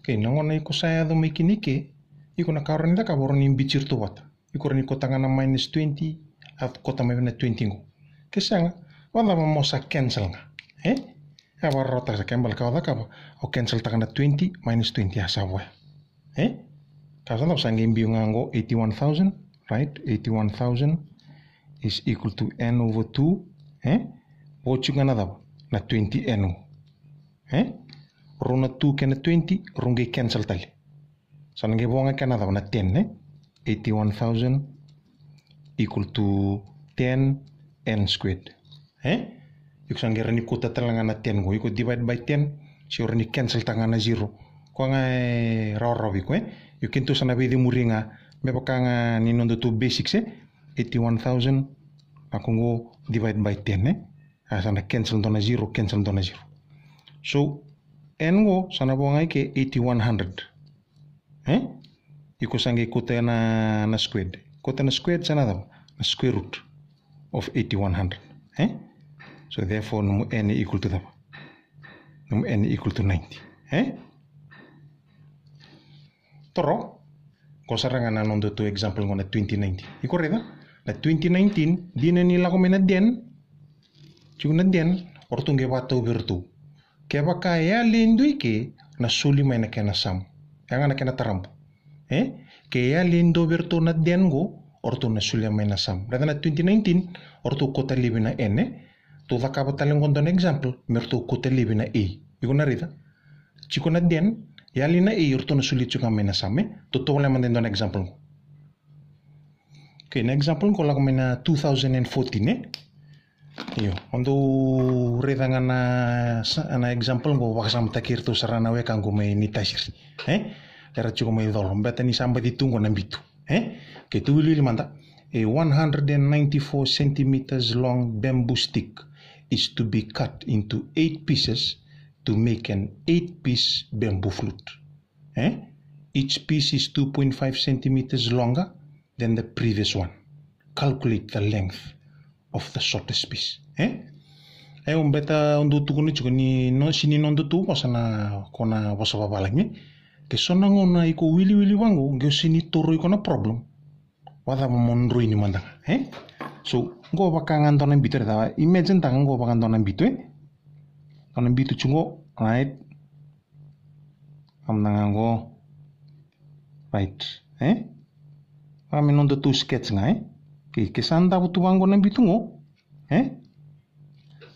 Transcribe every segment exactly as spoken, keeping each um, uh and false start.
Okay, na gauna iko sa yaco mai kina i ke, iko na ka o rawa ni cakava, o rawa ni biuti iratou vata. Iko rawa ni kauta ga na minus twenty, a kauta mai na twenty qo. Ke sega, vakacava mo sa cancel ga? E? E vakararawataka sa kena ibalebale ka o cakava, o cancel taka na twenty minus twenty, a sa vo ya. E? Ka sa cava, sa qai biu ga qo eighty-one thousand, right? Eighty-one thousand is equal to n over two, e? Vo tiko ga na cava? Na twenty n qo. E? Rau na two kei na twenty, rau qai cancel tale. Sa na qai vo ga kena cava? Na ten, e? Eighty-one thousand equal to ten n squared. E? Iko sa qai rawa ni kauta tale ga na ten qo, iko divide by ten, se o rawa ni cancel taka ga na zero. Koya ga e rawarawa vei iko, e? Io, keitou sa na veicemuri ga, me vaka ga ni nodatou basics, e? Eighty-one thousand, lako qo divide by ten, e? A, sa na cancel dua na zero, cancel dua na zero. So, n qo sa na vo ga i ke eighty-one hundred. E? Iko sa qai kauta na, na squared. Kauta na squared sa na cava? Na square root of eighty-one hundred. E? So therefore, nomu n e equal to cava? Nomu n e equal to ninety. E? Toro, qo sara ga na nodatou example qo na twenty nineteen. Iko raica? Na twenty nineteen, dina ni lako mai na den, tiko na den, o ratou qai vakatau vei iratou. Kevaka e yali e dua i ke, na soli mai na kena sum. Ya ga na kena tarabu. E? Ke yali e dua vei iratou na den qo, o ratou na solia mai na sum. Raica na twenty nineteen, o ratou kauta laivi na n, e? Tou cakava tale qo dua na example, me ratou kauta laivi na a. Iko na raica? Tiko na den, yali na a, o ratou na solia tiko ga mai na sum, e? Tou tovolea mada e dua na example qo. Okay, na example qo lako mai na two thousand and fourteen, e? Io, o dou raica ga na sa-, na example qo, vakasamataki iratou sara na wekaqu mai Naitasiri, e? Era tiko mai Colo, beta ni sa baci tu qo na bitu, e? Okay, tou wiliwili mada. A one hundred and ninety-four centimeters long bamboo stick is to be cut into eight pieces to make an eight-piece bamboo flute. E? Each piece is two point five centimeters longer than the previous one. Calculate the length of the shortest piece. E? E, o beta o dou tukuna tiko ni no, sega ni nodatou vosa na, ko na vosa vavalagi. Ke so na gauna iko wiliwili vaqo, qai o sega ni taura iko na problem. Vakacava mo droini mada ga, e? So, qo vaka ga dua na bitu, raica, imagine taka qo vaka dua na bitu, e? Dua na bitu tiko qo, right? Vaka mada ga qo, right, e? Vaka me nodatou sketch ga, e? Ke, ke sa davo tu vaqo na bitu qo, e?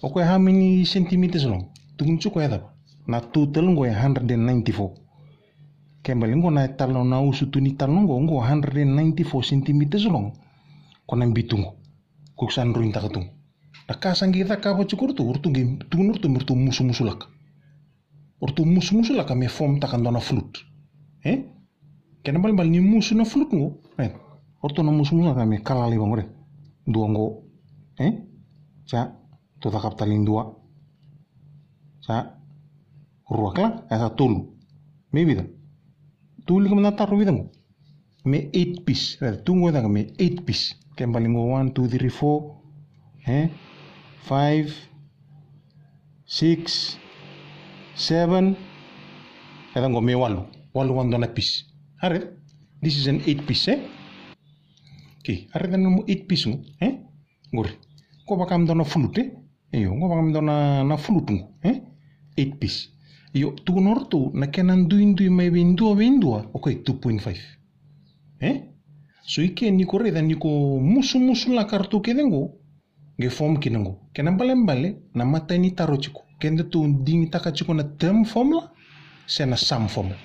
O koya how many centimeters long? Tukuni tiko o koya cava? Na total qo e hundred and ninety-four. Kena ibalebale qo na talanoa, na usutu ni talanoa qo, qo hundred and ninety-four centimeters long. Ko na bitu qo. Ko sa droinitaka tu. Na ka sa qai cakava tiko o ratou, o ratou qai tukuna o ratou me ratou musumusulaka. O ratou musumusulaka me form taka dua na flute. E? Kena ibalebale ni musu na flute qo, e? O ratou na musumusulaka me kala laivi qo, e? Dua qo. E? Sa, tou cakava tale dua. Sa, rua, kila? E sa tolu. Me vica? Tou wilika mada na taro, vica qo? Me eight piece. Raica, tu qo e caka me eight piece. Kena ibalebale qo one, two, three, four, e? Five, six, seven. E caka qo me walu. Walu, walu dua na piece. A raica? This is an eight piece, e? Okay, a raica na nomu eight piece qo, e? Qori. Qo vaka me dua na flute, e? Io, qo vaka me dua na, na flute qo, e? Eight piece. Io, tukuna o ratou, na kena duidui mai vei dua vei dua, o koya e two point five. E? So i ke ni ko raica ni ko musumusulaka ratou kece qo, qai form kina qo. Kena ibalebale, na imatai ni taro tiko, kedatou digitaka tiko na term formula se na sum formula?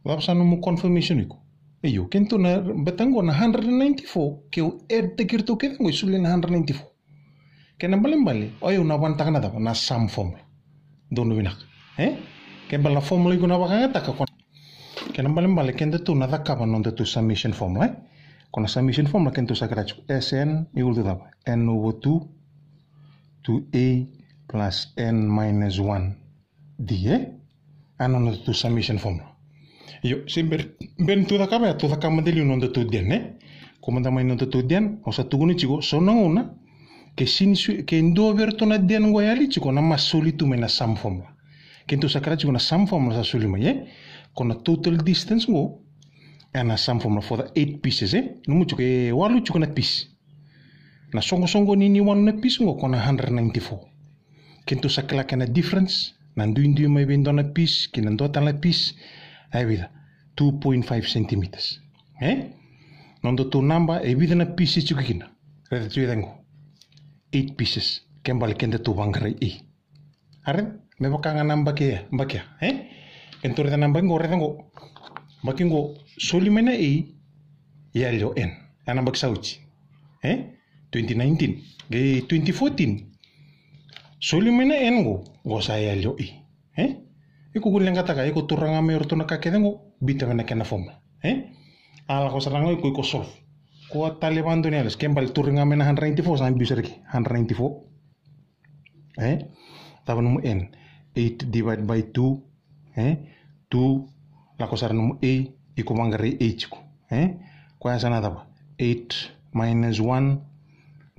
Cava sa nomu confirmation iko? Io, kedatou na, beta qo na hundred and ninety-four, ke o add taki iratou kece qo, e solia na hundred ninety-four. Kena ibalebale, o yau na vanataka na cava? Na sum formula. Donu vinaka. E? Kena ibalebale na formula iko na vakayagataka ko. Kena ibalebale, kedatou na cakava na nodatou summation formula, e? Ko na summation formula kedatou sa kila tiko. S N equal to cava? N over two to A plus N minus one. D, e? A na nodatou summation formula. Io, se bera, bera ni tou cakava ya, tou cakava mada e liu na nodatou den, e? Ko mada mai na nodatou den, au sa tukuna tiko, so na gauna, ke sega ni su-, ke dua vei iratou na den qo e yali tiko, na mas soli tu mai na sum formula. Keitou sa kila tiko na sum formula sa soli mai, e? Ko na total distance qo, e na sum formula for the eight pieces, e? Nomu tiko e walu tiko na piece. Na soqosoqo ni ni walu na piece qo, ko na hundred ninety-four. Keitou sa kila kena difference, na duidui mai vei dua na piece ki na dua tale na piece, e vica, two point five centimeters. E? Nodatou naba, e vica na piece tiko kina. Raica tu e caqo. Eight pieces. Kena ibalebale kedatou vaqarai A. A raica, me vaka ga na yabaki ya, yabaki ya, e? Keitou raica na yabaki qo, raica qo. Yabaki qo, soli mai na A, yali o N. Ya na yabaki sa oti. E? Twenty nineteen. Qai twenty fourteen. Soli mai na N qo, qo sa yali o A. E? Iko qo leqataka, iko turaga mai o ratou na ka kece qo, biuta mai na kena formula. E? A lako sara ga iko, iko solve. Ko a tale vadua ni yali, kena ibalebale turaga mai na hundred ninety-four, sa biu sara ki, hundred ninety-four. E? Cava nomu N? Eight divide by two. E? Two. Lako sara nomu A, iko vaqarai A tiko. E? Koya sa na cava? Eight minus one.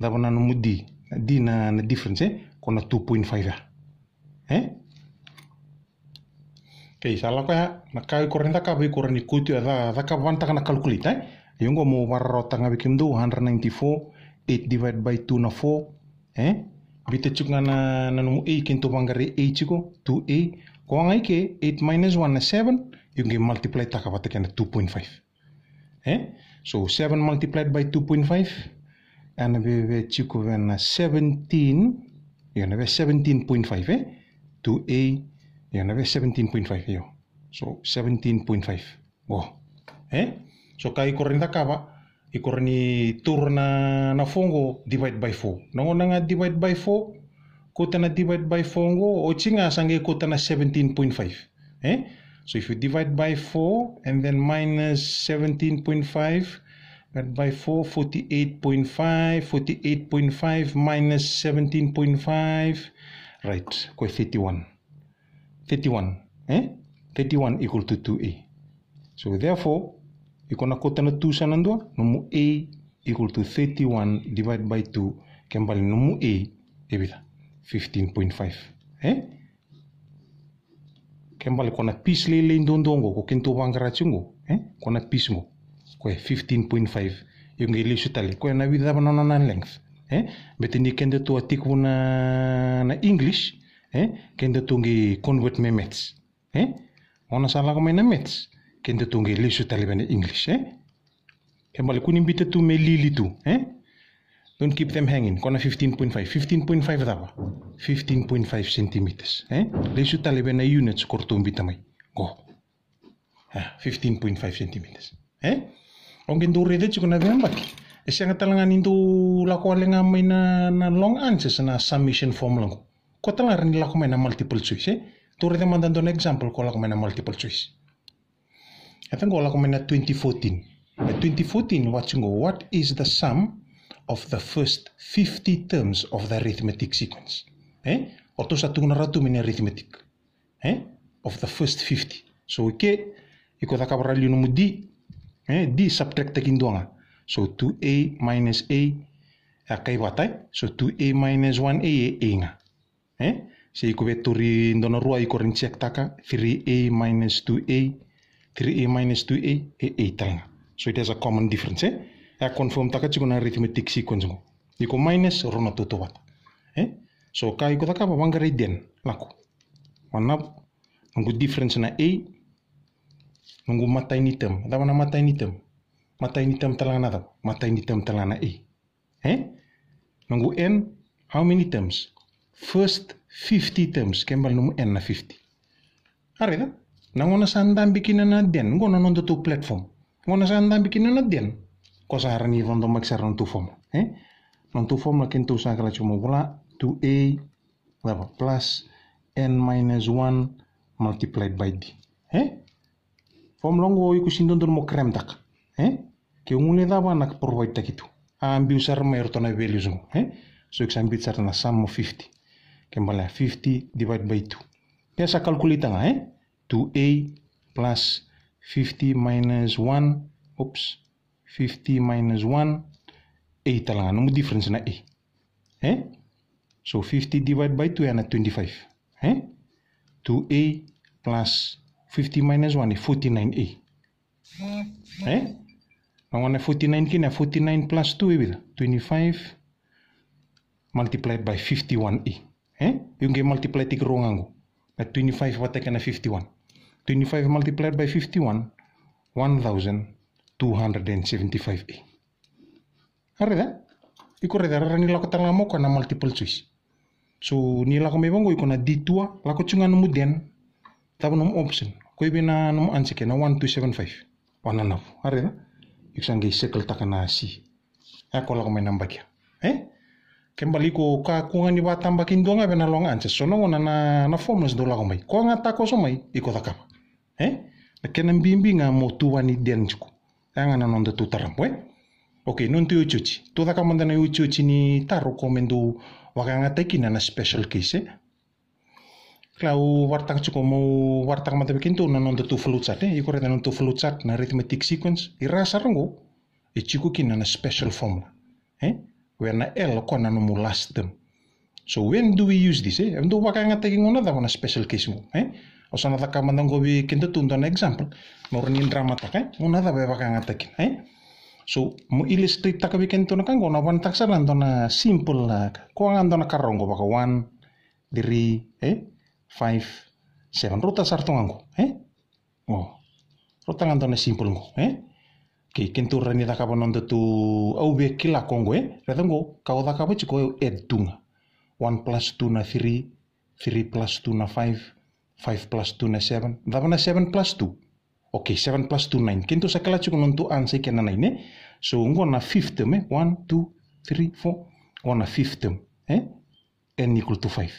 Cava na nomu D? D na, na difference, e? Ko na two point five ya. E? Okay, sa lako ya, na ka iko rawa ni cakava, iko rawa ni kauti, ca, cakava vata ga na calculator, e? Io qo mo vakararawataka ga vei kemudou, hundred ninety-four, eight divide by two na four, e? Biuta tiko ga na, na nomu A, keitou vaqarai A tiko, two A, ko ga i ke, eight minus one na seven, io qai multiply taka vata kei na two point five. E? So, seven multiplied by two point five, e na veve tiko vei na seventeen, io na veve seventeen point five, e? Two A, io na veve seventeen point five, io. So, seventeen point five. Qo. E? So, ka iko rawa ni cakava, iko rawa ni taura na, na four qo, divide by four. Na gauna ga divide by four, kauta na divide by four qo, oti ga sa qai kauta na seventeen point five. E? So if you divide by four and then minus seventeen point five, divide by four, forty-eight point five, forty-eight point five minus seventeen point five, right, ko e thirty-one. Thirty-one, e? Thirty-one equal to two A. So therefore, iko na kauta na two sa na dua, nomu A equal to thirty-one divided by two, kena ibalebale nomu A e vica? Fifteen point five. E? Kena ibalebale ko na piece lailai duadua qo, ko keitou vaqara tiko qo, e? Ko na piece qo. Ko e fifteen point five. Io qai lesu tale. Ko e na vica cava na nona length. E? Baleta ni kedatou a tekivu na, na English, e? Kedatou qai convert me maths. E? Gauna sa lako mai na maths, kedatou qai lesu tale vei na English, e? Kena ibalebale kua ni biuta tu me lili tu, e? Don't keep them hanging. Ko na fifteen point five. Fifteen point five cava? Fifteen point five centimeters, e? Lesu tale vei na units ko ratou biuta mai. Qo. E, fifteen point five centimeters. E? O qai dou raica tiko na veiyabaki. E sega tale ga ni dou lako wale ga mai na, na long answers na summation formula qo. Ko tale ga rawa ni lako mai na multiple choice, e? Dou raica mada dua na example ko lako mai na multiple choice. E ta qo lako mai na twenty fourteen. Na twenty fourteen, watch qo, what is the sum of the first fifty terms of the arithmetic sequence? E? O ratou sa tukuna rawa tu mai na arithmetic. E? Of the first fifty. So, i ke, iko cakava rawa liu nomu D. E? D subtract taki dua ga. So, two A minus A, e a kai vata, e? So, two A minus one A, e A ga. E? Se iko via tauri dua na rua, iko rawa ni check taka, three A minus two A, three A minus two A, e A tale ga. So it has a common difference, e? E a confirm taka tiko na arithmetic sequence qo. Iko minus, rua na tautauvata. E? So ka iko cakava, vaqarai den, lako. Wanap, noqu difference na A, noqu matai ni term. Cava na matai ni term? Matai ni term tale ga na cava? Matai ni term tale ga na A. E? Noqu N, how many terms? First fifty terms, kena ibalebale nomu N na fifty. A raica, na gauna sa dabe kina na den, qo na nodatou platform. Gauna sa dabe kina na den, ko sa rawa ni vadomaki sara na nodatou formula. E? Na nodatou formula kedatou sa kila tiko mai, vola, two A, cava, plus N minus one multiplied by D. E? Formula qo iko sega ni dodonu mo cram taka. E? Ke o guilecava na ka provide taki tu. A biu sara mai o ratou na values qo. E? So iko sa biuta sara na sum of fifty. Kena ibalebale fifty divided by two. Ke sa calculate ga, e? Two A plus fifty minus one. Oops. Fifty minus one. A tale ga. Nomu difference na A. E? So fifty divided by two, e na twenty-five. E? two a plus fifty minus one e forty-nine a. E? Na gona e forty-nine kina, forty-nine plus two e vica? Twenty-five multiplied by fifty-one a. E? Io, qai multiply tiko rua ga qo. Na twenty-five vata kei na fifty-one. Twenty-five multiplied by fifty-one, one thousand two hundred and seventy-five a. A raica? Iko raica, rairai ni lako tale ga mai o koya na multiple choice. So ni lako mai vaqo, iko na detour, lako tu ga nomu then, cava nomu option. Ko i vei na nomu answer ke na one two seven five. Wananavu. A raica? Iko sa qai circle taka na C. E ko lako mai na bakia. E? Ke bali iko ka kua ga ni vatabaki dua ga vei na wrong answer. So na gona na, na formulas dau lako mai. Ko ga takoso mai, iko cakava. E? Na kena bibi ga mo tu vani then tiko. E ga na noda tu tarabu, e? Okay, noda tu iotioti. Tu caka mada na iotioti ni taro ko me dau vakayagataki kina na special case, e? Kila au varataka tiko, mo varataka mada vei keitou na noda tu flowchart, e? Iko raica na noda tu flowchart na arithmetic sequence. I ra sara qo, e tiko kina na special formula. E? Where na L ko na nomu last term. So when do we use this, e? E dau vakayagataki gauna cava na special case qo, e? Au sa na caka mada qo vei keda tu dua na example. Me rawa ni dramataka, e? Gauna cava e vakayagataki, e? So mo illustrate taka vei keda tu na ka qo, na vanataka sara na dua na simple, a, ko ga dua na ka rogo vaka one, three, e? Five, seven. Rauta sara tu ga qo, e? O. Rauta ga dua na simple qo, e? Kei keitou rawa ni cakava noda tu, au via kila ko qo, e? Raica qo, ka au cakava tiko, au add tu ga. One plus two na three, three plus two na five, five plus two na seven. Cava na seven plus two? Okay, seven plus two, nine. Keitou sa kila tiko noda tu answer kei na nine, e? So qo na fifth term, e? One, two, three, four. Qo na fifth term, e? N equal to five.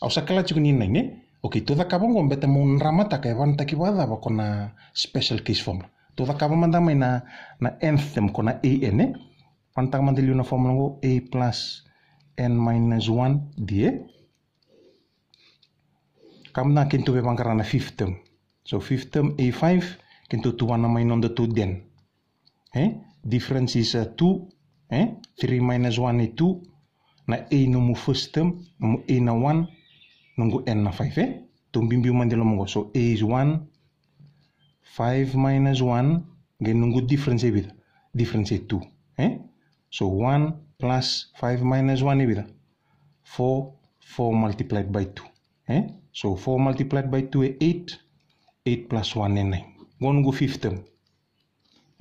Au sa kila tiko ni nine, e? Okay, tou cakava qo, beta mo dramataka e vanataki vakacava ko na special case formula. Tou cakava mada mai na, na nth term ko na A N, e? Vanataka mada liu na formula qo, A plus N minus one D, e? Ka mada keitou via vaqara na fifth term. So fifth term, A five, keitou tuvana mai noda tu then. E? Difference is, uh, two, e? Three minus one e two, na A nomu first term, nomu A na one, noqu N na five, e? Tou biubiu mada i loma qo. So A is one, five minus one, qai noqu difference e vica? Difference e two, e? So one plus five minus one e vica? Four, four multiplied by two, e? So four multiplied by two e eight, eight plus one e nine. Qo noqu fifth term.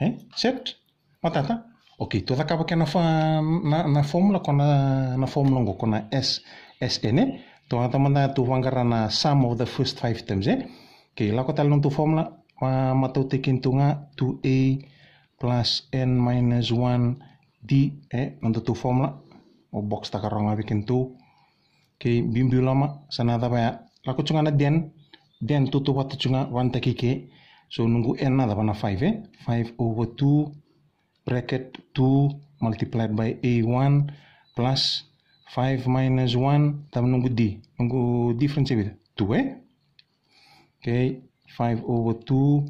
E? Set? Matata? Okay, tou cakava kena fa-, na, na formula ko na, na formula qo ko na S, S N, e? Tou cakava mada, tou vaqara na sum of the first five terms, e? Okay, lako tale noda tu formula, a, matautaki keitou ga, two A plus N minus one D, e? Noda tu formula, au box taka rawa ga vei keitou. Okay, biubiu loma, sa na cava ya? Lako tu ga na then, then tautauvata tu ga, vanataki ke. So noqu N na cava? Na five, e? Five over two, bracket two multiplied by A one plus five minus one, cava noqu D? Noqu difference e vica? Two, e? Okay, five over two,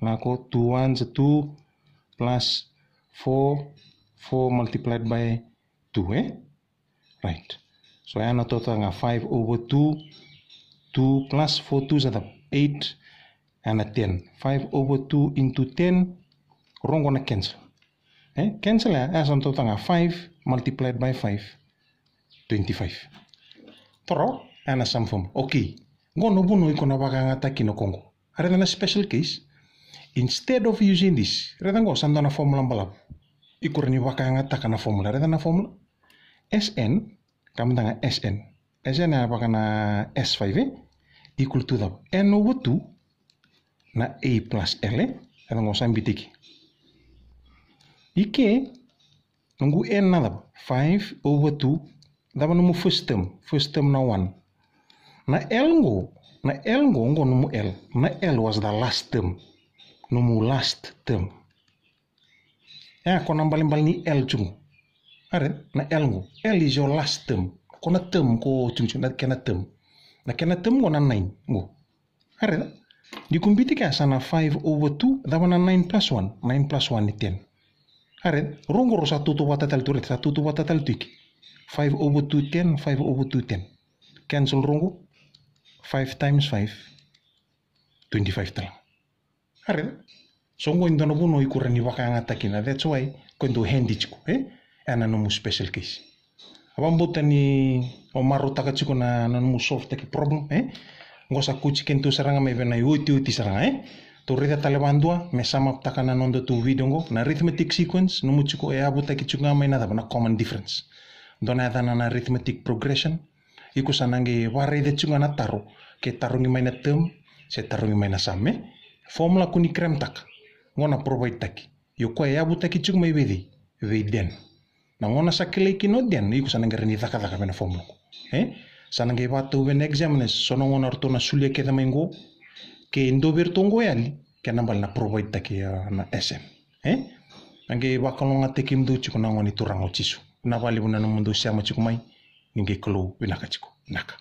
lako two ones are two plus four, four multiplied by two, e? Right. So ya na total ga five over two, two plus four twos are the eight, ya na ten. Five over two into ten, rogo na cancel. E, cancel ya, ya sa na total ga five multiplied by five, twenty-five. Toro, ya na sum form. Okay. Qo na vuna iko na vakayagataki na ko qo. A raica na special case. Instead of using this, raica qo sa dua na formula balavu. Iko rawa ni vakayagataka na formula. Raica na formula. S N, ka mada ga S N. S N ya vaka na S five, e? Equal to cava? N over two na A plus L, e? Raica qo sa biuta ke. I ke, noqu N na cava? Five over two. Cava nomu first term? First term na one. Na L qo, na L qo, qo nomu L. Na L was the last term. Nomu last term. E, ko na balebale ni L tu qo. A raica, na L qo. L is your last term. Ko na term ko tu qo, na kena term. Na kena term qo na nine qo. A raica. Ni ko biuta ke ya sa na five over two, cava na nine plus one? Nine plus one e ten. A raica, rogo rau sa tautauvata tale tu, raica, sa tautauvata tale tu i ke. Five over two, ten, five over two, ten. Cancel rogo. Five times five, twenty-five tale ga. A raica. So qo e dua na vanua iko rawa ni vakayagataka kina. That's why ko e dau handy tiko, e? Ena nomu special case. Au vakabauta ni o marautaka tiko na, na nomu solve-taki problem, e? Qo sa kauti kedatou sara ga mai vei na iotioti sara ga, e? Tou raica tale vadua me sum up-taka na nodatou video qo, na arithmetic sequence, nomu tiko e yavutaki tiko ga mai na cava, na common difference. Dua na yacana na arithmetic progression, iko sa na qai vakaraica tiko ga na taro, ke tarogi mai na term, se tarogi mai na sum, e? Formula ko ni cram-taka, qo na provide-taki. Io, koya e yavutaki tiko mai vei cei? Vei Dan. Na gauna sa kilai kina o Dan, iko sa na qai rawa ni cakacaka vei na formula qo. E? Sa na qai vakatau vei na examiners, so na gauna ratou na solia kece mai qo, ke dua vei iratou qo e yali, kena ibalebale na provide-taki, a, na S M. E? Na qai vakalougatataki kemudou tiko na Gone Turaga o Jisu. Vinaka vakalevu na nomudou sema tiko mai, ni qai Kalou vinaka tiko. Vinaka.